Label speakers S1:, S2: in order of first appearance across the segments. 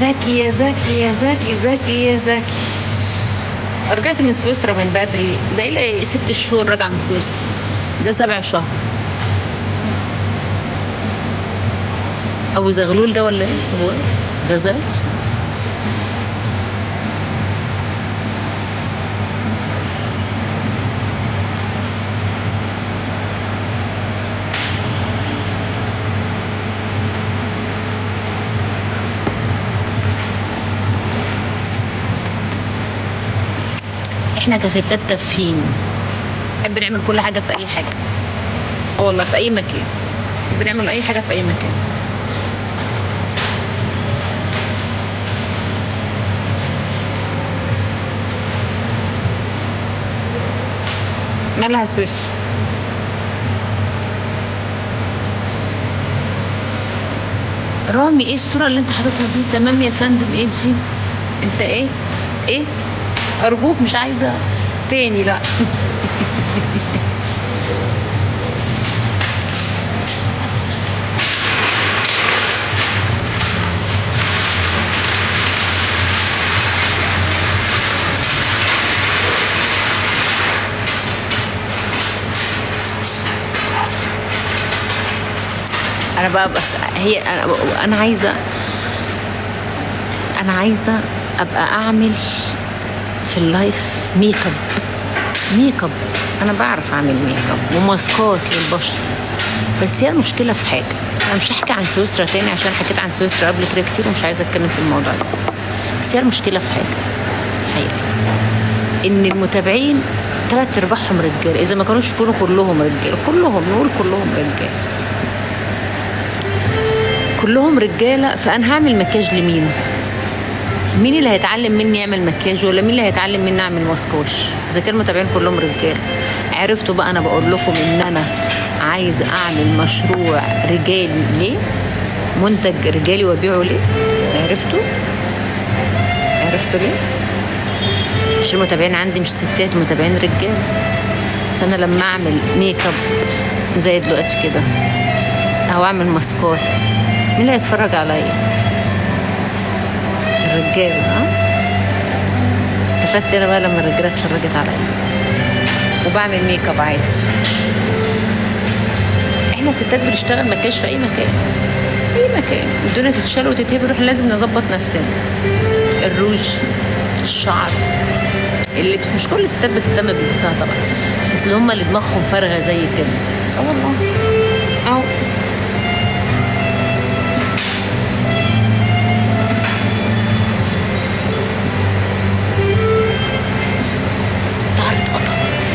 S1: زكي يا زكي يا زكي، زكي يا زكي. رجعت من سويسرا من بدري، بقالي 6 شهور راجعه من سويسرا، ده 7 شهر. ابو زغلول ده ولا ايه هو؟ غزال. احنا كستات تافهين، نحب نعمل كل حاجة في اي حاجة. والله في اي مكان بنعمل اي حاجة في اي مكان. مالها سويسرا؟ رامي ايه الصورة اللي انت حاططها دي؟ تمام يا فندم. ايه دي؟ انت ايه؟ ايه؟ ارجوك مش عايزه تاني، لا. انا بقى بس هي انا عايزه، انا عايزه ابقى اعمل في ال live makeup. makeup انا بعرف اعمل ميك اب وماسكات للبشره، بس هي المشكلة في حاجة. انا مش هحكي عن سويسرا تاني عشان حكيت عن سويسرا قبل كده كتير ومش عايزه اتكلم في الموضوع ده. بس هي المشكلة في حاجة حقيقة، ان المتابعين 3/4 رجاله، اذا ما كانوش يكونوا كلهم رجاله، كلهم نقول كلهم رجاله، كلهم رجاله. فانا هعمل مكياج لمين؟ مين اللي هيتعلم مني يعمل مكياج، ولا مين اللي هيتعلم مني اعمل ماسكوش اذا كان المتابعين كلهم رجاله؟ عرفتوا بقى انا بقول لكم ان انا عايزه اعمل مشروع رجالي ليه؟ منتج رجالي وابيعه ليه؟ عرفتوا؟ عرفتوا ليه؟ مش المتابعين عندي مش ستات، متابعين رجاله. فانا لما اعمل ميك اب زي دلوقتي كده او اعمل ماسكات، مين اللي هيتفرج عليا؟ الرجالة. ها استفدت انا بقى لما الرجالة اتفرجت عليا. وبعمل ميك اب عادي. احنا الستات بنشتغل مكياج في اي مكان، اي مكان الدنيا تتشال وتتهبل، احنا لازم نظبط نفسنا. الروج، الشعر، اللبس. مش كل الستات بتهتم بلبسها طبعا، بس اللي هم اللي دماغهم فارغة زي كده. اه والله اهو.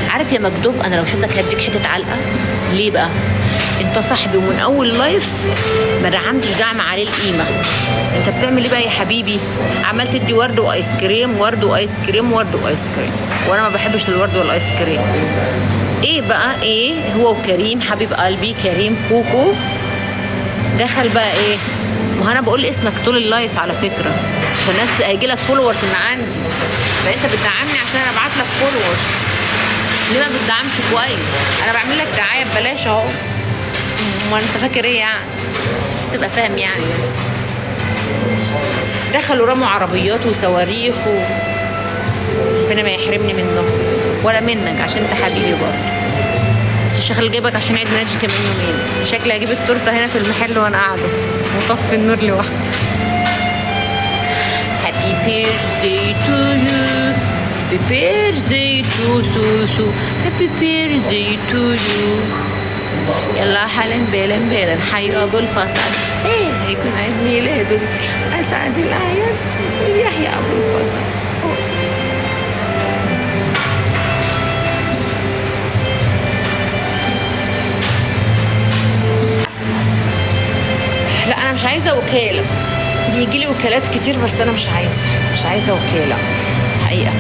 S1: عارف يا مجدوف، انا لو شفتك هديك حتة علقه. ليه بقى؟ انت صاحبي ومن اول لايف ما دعمتش دعم عليه القيمة. انت بتعمل ايه بقى يا حبيبي؟ عمال تدي ورد وايس كريم، ورد وايس كريم، ورد وايس كريم، وانا ما بحبش الورد والايس كريم. ايه بقى؟ ايه هو وكريم حبيب قلبي كريم كوكو دخل بقى ايه؟ ما انا بقول اسمك طول ال live على فكرة، فالناس هيجي لك followers من عندي، فانت بتدعمني عشان انا ابعت لك followers. ليه ما بتدعمش كويس؟ انا بعمل لك دعاية ببلاش اهو. ما انت فاكر ايه يعني؟ مش تبقى فاهم يعني. بس دخلوا رموا عربيات وصواريخ ربنا ما يحرمني منه ولا منك عشان انت حبيبي برضه. بس الشيخ اللي جايبك عشان عيد ميلادي كمان يومين، شكلي هجيب التورتة هنا في المحل وانا قاعدة وطفي النور لوحدي. Happy birthday to you, happy birthday to سوسو، happy birthday to you. يلا حالا بالا بالا حي ابو الفصل، ايه هيكون عيد ميلاده، اسعد الاعياد يحيى ابو الفصل. لا انا مش عايزه وكالة، بيجي لي وكالات كتير بس انا مش عايزه، مش عايزه وكالة حقيقة.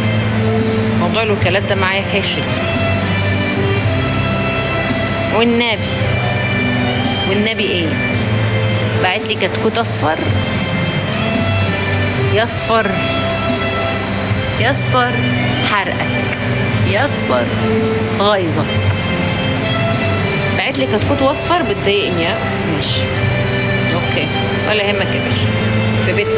S1: موضوع الوكالات ده معايا فاشل. والنبي والنبي ايه؟ بعت لي كتكوت اصفر، يصفر يصفر حرقك، يصفر غيظك. بعت لي كتكوت واصفر، بتضايقني. ماشي okay ولا يهمك يا باشا، في بيتنا.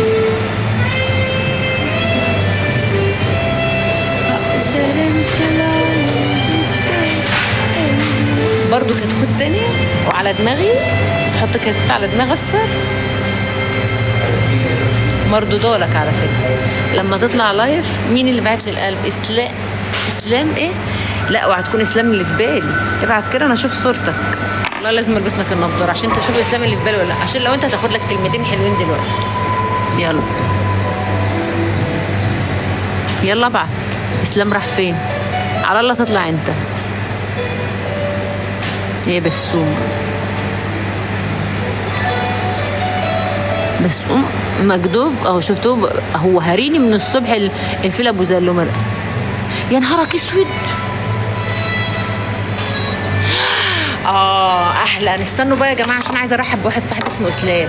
S1: دماغي؟ تحط كتكوت على دماغ اصفر؟ مردودالك على فكرة. لما تطلع live مين اللي بعت لي القلب؟ اسلام ايه؟ لا اوعى تكون اسلام اللي في بالي. ابعت كده انا اشوف صورتك. والله لازم البس لك النضارة عشان تشوف اسلام اللي في بالي ولا لا، عشان لو انت هتاخد لك كلمتين حلوين دلوقتي. يلا يلا ابعت. اسلام راح فين؟ على الله تطلع انت يا بسوم. بسوم مجدوف اهو، شفتوه هو هاريني من الصبح الفيل ابو زلومه ده. يا نهارك اسود. احلى. استنوا بقى يا جماعة عشان عايزه ارحب بواحد صاحبي اسمه اسلام.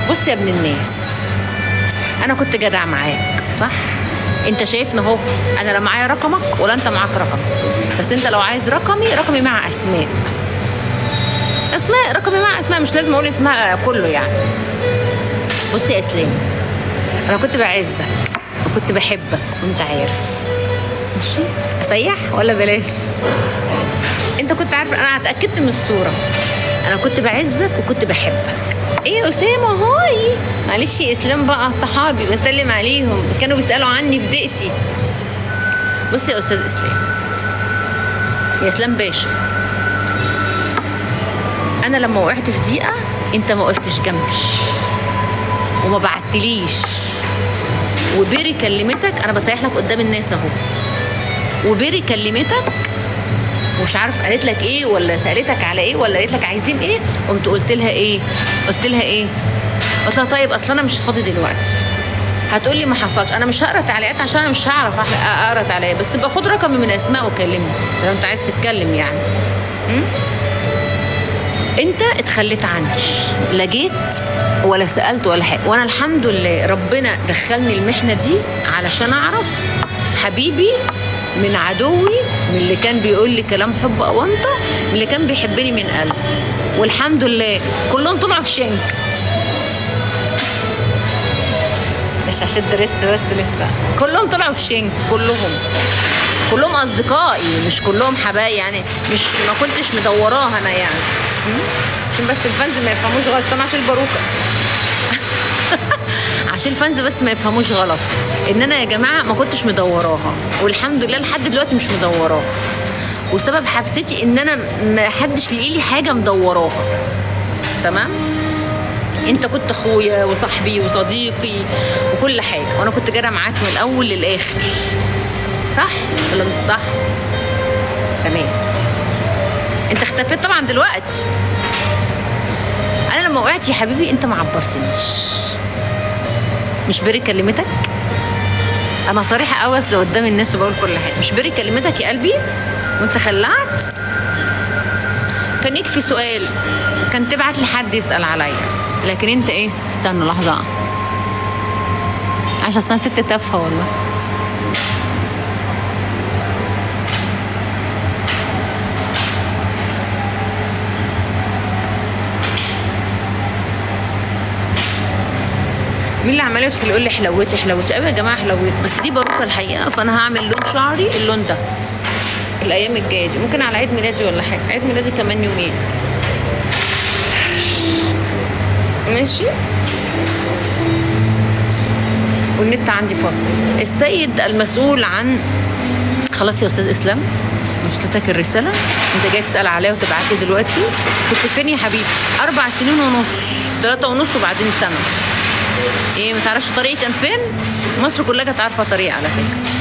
S1: بص يا ابن الناس، انا كنت جدع معاك صح؟ انت شايفني اهو، انا لا معايا رقمك ولا انت معاك رقمي، بس انت لو عايز رقمي، رقمي مع اسماء. اسماء، رقمي مع اسماء، مش لازم اقول اسمها كله يعني. بص يا اسلام، انا كنت بعزك وكنت بحبك وانت عارف. ماشي؟ اسيح ولا بلاش؟ انت كنت عارف، انا اتاكدت من الصورة. انا كنت بعزك وكنت بحبك. ايه يا اسامة؟ هاي، معلش يا اسلام بقى، صحابي بسلم عليهم، كانوا بيسالوا عني في دقتي. بص يا استاذ اسلام، يا اسلام باشا، انا لما وقعت في دقيقة انت ما وقفتش جنبي وما بعتليش، وبيري كلمتك، انا بسيح لك قدام الناس اهو، وبيري كلمتك ومش عارف قالت لك ايه ولا سالتك على ايه ولا قالت لك عايزين ايه، قمت قلت لها ايه؟ قلت لها ايه؟ قلت لها طيب اصل انا مش فاضي دلوقتي. هتقول لي ما حصلش. انا مش هقرا تعليقات عشان انا مش هعرف اقرا تعليقات، بس تبقى خد رقمي من اسماء وكلمني لو انت عايز تتكلم يعني. انت اتخليت عني، لا جيت ولا سالت ولا حاجة، وانا الحمد لله ربنا دخلني المحنة دي علشان اعرف حبيبي من عدوي، من اللي كان بيقول لي كلام حب اونطه، من اللي كان بيحبني من قلبه. والحمد لله كلهم طلعوا في شنك. مش عشان درس بس لسه كلهم طلعوا في شنك، كلهم اصدقائي، مش كلهم حبايبي يعني، مش ما كنتش مدوراها انا يعني، عشان بس ال fans ما يفهموش غلط. طبعا عشان الباروكه عشان ال fans بس ما يفهموش غلط ان انا يا جماعة ما كنتش مدوراها، والحمد لله لحد دلوقتي مش مدوراها. وسبب حبستي ان انا ما حدش لقي لي حاجة مدوراها. تمام؟ انت كنت اخويا وصاحبي وصديقي وكل حاجة، وانا كنت جارة معاك من الاول للاخر، صح ولا مش صح؟ تمام. انت اختفيت طبعا دلوقتي. انا لما وقعت يا حبيبي انت ما عبرتنيش. مش بيري كلمتك؟ انا صريحه قوي اصل قدام الناس وبقول كل حاجة. مش بيري كلمتك يا قلبي وانت خلعت؟ كان يكفي سؤال، كان تبعت لحد يسال عليا، لكن انت ايه؟ استنى لحظة، عشان اصل انا ست تافهة والله. مين اللي عمال يدخل يقول لي حلوتي حلوتي؟ ايوه يا جماعة حلوتي، بس دي باروكه الحقيقة، فانا هعمل لون شعري اللون ده الايام الجاية دي، ممكن على عيد ميلادي ولا حاجة، عيد ميلادي كمان يومين. ماشي. والنت عندي فاصل. السيد المسؤول عن، خلاص يا استاذ اسلام وصلتك الرسالة، انت جاي تسال عليا وتبعت لي دلوقتي. كنت فين يا حبيبي؟ 4 سنين ونص، 3 ونص وبعدين سنة. ايه ما تعرفش طريقي كان فين؟ مصر كلها كانت عارفه طريقي على فكرة.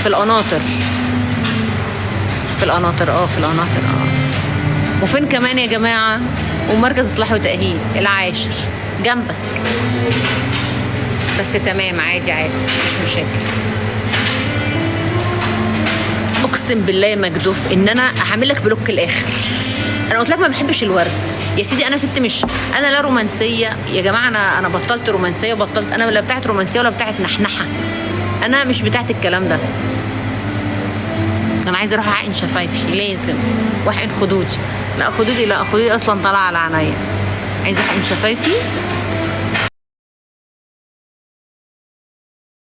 S1: في القناطر، في القناطر، في القناطر، وفين كمان يا جماعة؟ ومركز اصلاح وتاهيل العاشر جنبك. بس تمام، عادي عادي، مش مشاكل. اقسم بالله يا مجدوف ان انا هعمل لك block الاخر. انا قلت لك ما بحبش الورد يا سيدي، انا ست مش انا لا رومانسية يا جماعة، انا بطلت رومانسية وبطلت، انا لا بتاعت رومانسية ولا بتاعت نحنحه، انا مش بتاعت الكلام ده. انا عايزه اروح اعقن شفايفي لازم، واحقن خدودي. لا خدودي، لا خدودي اصلا طالعه على عينيا. عايزه احقن شفايفي